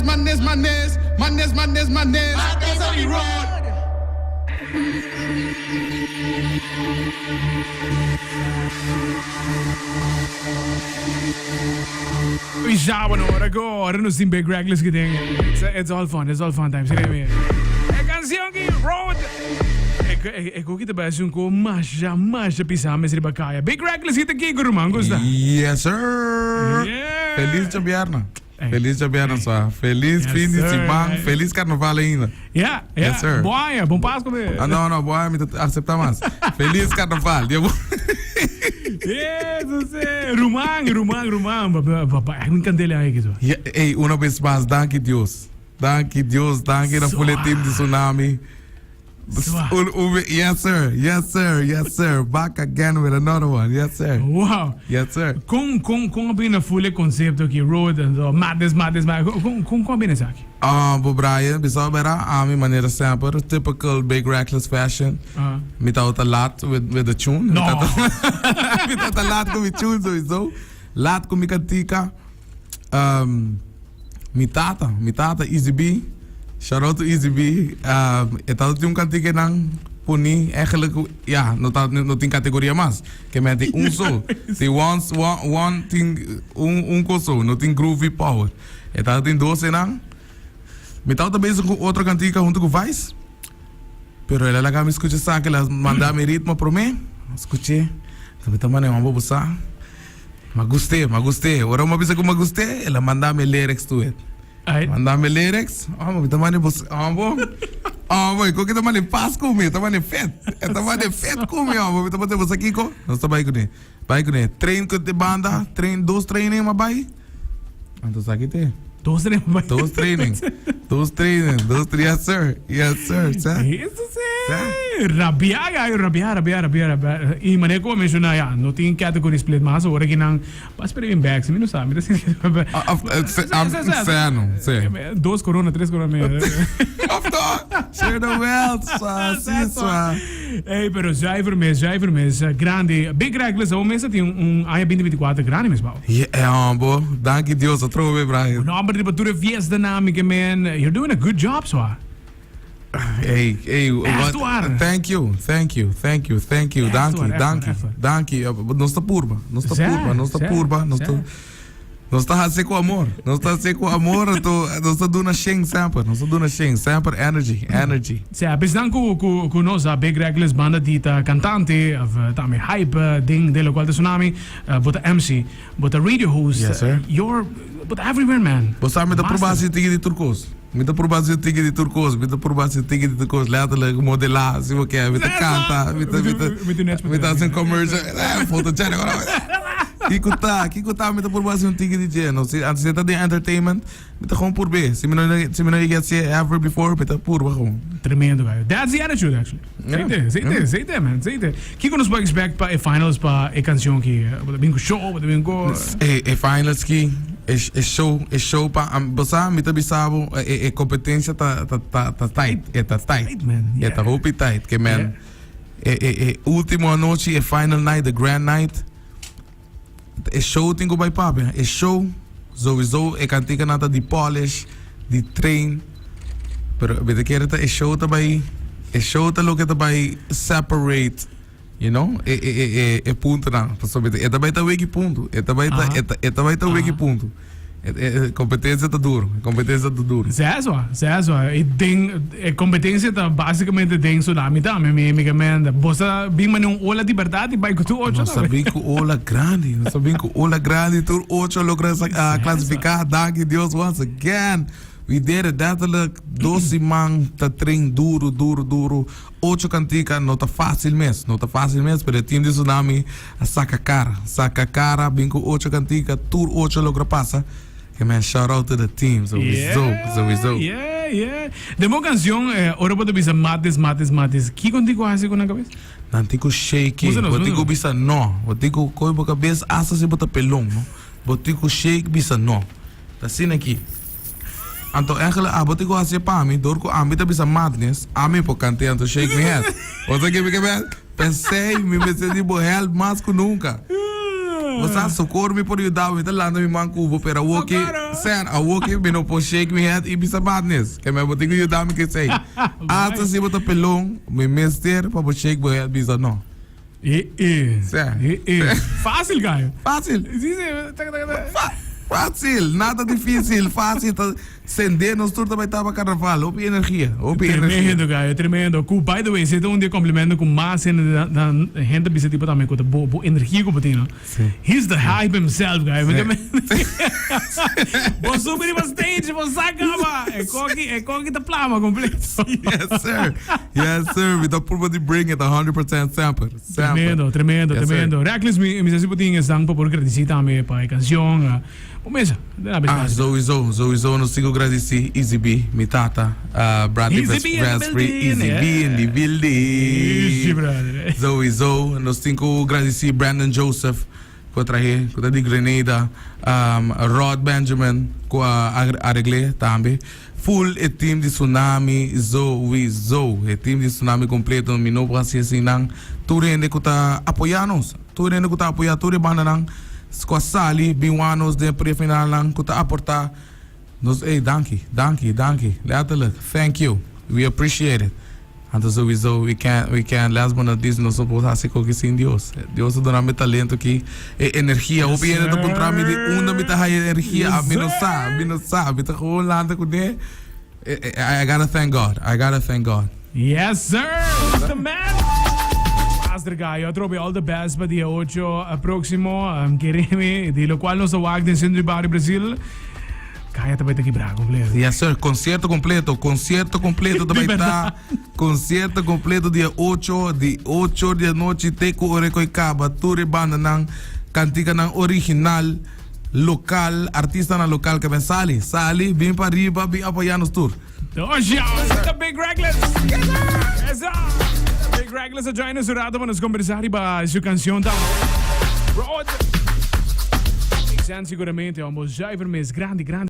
Madness, madness, madness, madness, madness. Madness on the road. Pisaba no, ora ku ora nos tin Big Reckless ki den. It's, it's all fun, it's all fun time. Seré mi. E canción ki Road. E, e, e koki ta bai un ko masha, masha pisa mes riba kaya. Big Reckless ki ta kiko, ruman, gusta? Yes, sir. Yeah. Feliz djabièrnè. Hey. Feliz djabièrnè, swa. Feliz Yes, fin di sir. siman. Feliz carnaval ainda. Yeah, yeah. Yes, sir. Bon aña, bon Pasco be. Ah, no, no, bon aña mi ta acepta mas. Feliz carnaval. Dia bo- Yes, sir. Ruman, ruman, ruman. Ba, ba, ba, ba, mi candela ahí kizo. Ja, ey, una vez mas, danki Dios. Danki Dios, danki na Zwa. full team di Tsunami. Zwa. Un, un, yes sir, yes sir, yes sir. Back again with another one. Yes sir. Wow. Yes sir. Kon kon kon a bini full e concepto ki road and so madness madness madness kon kon kon a bini esaki? Ah, bo Brian, bisa bera ami manera semper, typical Big Reckless fashion. Ah. Mi tawata laat with, with the tune. No. Mi tata, mi tata laat ku mi tune sowieso. Laat ku mi kantika. Um, Mi tata, mi tata Easy B. Shout out to Easy B. Um, e tata tin un kantika nan poni eigenlijk, ja, no ta, no tin categoria mas. Ke men tin un so. Tin one, one, one tin un, un koso, no tin groovy power. E tata tin dos nan. Mi tata bezig ku otro kantika hunto ku Vice. Pero el a laga mi skucha esaki, el a manda mi ritmo prome. Skuché. Mi ta manda, bo sa. M'a gust'é, m'a gust'é. Ora m'a bisa ku m'a gust'é, el a manda mi lyrics to it. Ai. Manda mi lyrics. Oh, mi ta manda bos, oh, bo. Oh, bo, ku ta manda pas ku mi, ta manda fet. E ta manda fet ku mi, oh, bo. Mi ta manda bos kiko. Nos ta bai kuné. Bai kuné. Train ku te banda, train, dos training m'a bai. Anto sa ki te. Dos training m'a bai. Dos training. Dos training. Dos, yes sir. Yes sir. Sa. Eso sí. Rabia, ya, rabia, rabia, rabia, rabia. Y manera como menciona, ya, no tin category split mas, ahora que nan, pa spera bien back, si mi no sabe, mi ta sinti. Sea no, sí. Dos corona, tres corona. Of toch? Share the wealth, swa, sí, swa. Ey, pero zuiver mes, zuiver mes, grandi. Big Reckless, awor mes a tin un aña 2024 grandi mes, Bao. Yeah, bo. Danki Dios, atrobe, Brian. Un homber riba tur e fiesta na mi ke men. You're doing a good job, swa. Hey, hey, Echt waar. Thank you, thank you, thank you, thank you. Echt Danki, waar, echt danki, waar, echt waar. danki. Nos ta purba, nos ta Zé, purba, nos ta zé, purba, nos ta zé. nos ta hasi ku amor. Nos ta hasi ku amor, anto nos ta duna shen semper, nos ta duna shen semper energy, energy. Sea, besnan ku ku ku nos a Big Reckless banda di ta kantante of tambe hype den den lokual ta Tsunami, bo ta MC, bo ta radio host, Yes, sir. you're bo ta everywhere man. Bo sa mi ta Master. purba hasi tiki di tur kos. Mi ta purba hasi tiki di tur kos. Mi ta purba hasi tiki di tur kos. Letterlijk modelá si bo ke. Mi ta kanta. Mi ta mi ta Mi ta net mi ta hasi un commercial. Eh, photogenic. Kiko ta? Kiko ta? Mi ta purba hasi un tiki di dje. No, si antes si ta den entertainment, mi ta gewoon purb'é. Si mi no si mi no yega hasié ever before, mi ta purba gewoon. Tremendo, guy. That's the attitude, actually. Yeah. Sei te, sei te, sei te, man. Sei te. Kiko nos por expect pa e finals pa e canción ki? Bo ta bin ku show, bo ta bin ku... E, e finals ki, e, e show, e show pa, am, bo sa, mi ta bisa bo, e, e competencia ta, ta, ta, ta tight, e ta tight. Tight, man. E ta Yeah. hopi tight, ke men, e, e, e ultimo anochi, e final night, the grand night, e show tin ku bai papia, e show, sowieso, e kantikanan ta di polish, di train, pero mi ta kere ta e show ta bai, e show ta loke ta bai separate, you know, e, e, e, e, e puntonan, pasobra e ta bai ta wiki punto, e ta bai ta, e ta, e ta bai ta wiki punto. E, e, e competencia ta duro, e competencia ta duro. Zeswa, zeswa. E den, e competencia ta basicamente den Tsunami tambe, mi, mi kemende. Bo sa bin mane un ola di berdad y bai cu tur ocho Nos tambe. bin cu ola grandi, nos bin cu ola grandi, tur ocho logra sa, uh, clasifica. Danki Dios once again. We did it, letterlijk. Dos siman ta train duro, duro, duro. Ocho cantica no ta fácil mes, no ta fácil mes, pero e team di Tsunami a saca cara, saca cara, bin cu ocho cantica, tur ocho logra pasa. Hey man, shout out to the team, sowieso, sowieso. Yeah, yeah. Den bo cancion, eh, ora bo ta bisa madness, madness, madness, kico nan tin cu haci cu nan cabes? Nan tin cu shake, Musa nos, bo tin musa cu nos. bisa no, bo tin cu coy bo cabes hasta si bo ta pelon, no? Bo tin cu shake bisa no. Ta asina aki. Anto eigenlijk abo tin ku hasi e pa mi dor ku ami ta bisa madness, ami por kant'é anto shake mi head. Bo sa ke mi ke meen? P'esei mi mester di bo help mas ku nunka. Bo sa sokor mi por yuda bo, mi ta lanta mi man ku bo, pero awoki, ser, awoki mi no por shake mi head i bisa madness. Ke men bo tin ku yuda mi ku esei. Asta si bo ta pelon, mi mester pa bo shake bo head bisa no. E e. Ser. E e. Fácil, guy. Fácil. Sí, sí. Taca, taca, taca. Fa fácil, nada difícil, fácil. Ta sende nos tur ta bai taba carnaval. Hopi energia, hopi energia. Tremendo, guy, tremendo. Ku, by the way, si ta un di e complimento ku mas hende ta, ta, hende ta bisa tipo tambe ku ta bo, bo energia ku bo tin, no? Sí. He's the hype himself, guy. Sí. Bo subi riba stage, bo sa kaba. E koki, e koki ta plama completo. Yes, sir. Yes, sir. Mi ta purba di bring it 100% semper. Semper. Tremendo, tremendo, Yes, sir. tremendo. Reckless, mi, mi sa si bo tin esnan pa por gradisí tambe pa e canción. ah, Bo mesa, den a Ah, bes. sowieso, sowieso nos tin ku gradisí Easy B, mi tata, ah, Bradley Easy B in the Raspberry, building, Easy B in the yeah. building. Easy, brother. Sowieso, nos tin ku gradisí Brandon Joseph, ku a trahe, ku ta di Grenada, um, Rod Benjamin, ku a aregl'é tambe. Full e team di Tsunami sowieso, e team di Tsunami completo, mi no por haci sin nan. Tur hende cu ta apoya nos, tur hende cu ta apoya tur e bandanan cu a sali bin wak nos den pre-finalnan cu ta aporta nos, ey danki, danki, danki, letterlijk, thank you, we appreciate it. Anto sowieso we can't, we can't, last but not least, nos no por haci koki sin Dios. Dios a duna mi talento aki, e energia. Hopi hende ta puntra mi di unda mi ta haya energia. Mi no sa, mi no sa. Mi ta gewoon lanta kuné. I gotta thank God, I gotta thank God. Yes sir, he's the man. Master Gallo, atrobe all the best pa dia ocho proximo, keremi, di locual nos ta wak den Centro di Barrio Brasil. Kaya ta bai ta kibrá kompleto. Yes sir, concierto completo, concierto completo ta bai ta, concierto completo dia ocho, di ocho di anochi te ku ora ku e kaba, tur e bandanan, kantikanan original, lokal, artistanan lokal ke ben sali, sali, bin pa riba, bin apoyá nos tur. Oja, the Big Reckless. Esa. Big Reckless a join us un rato pa nos conversar riba su canción tambe. Road. Make sense seguramente, hombo. Zuiver mes, grandi, grandi.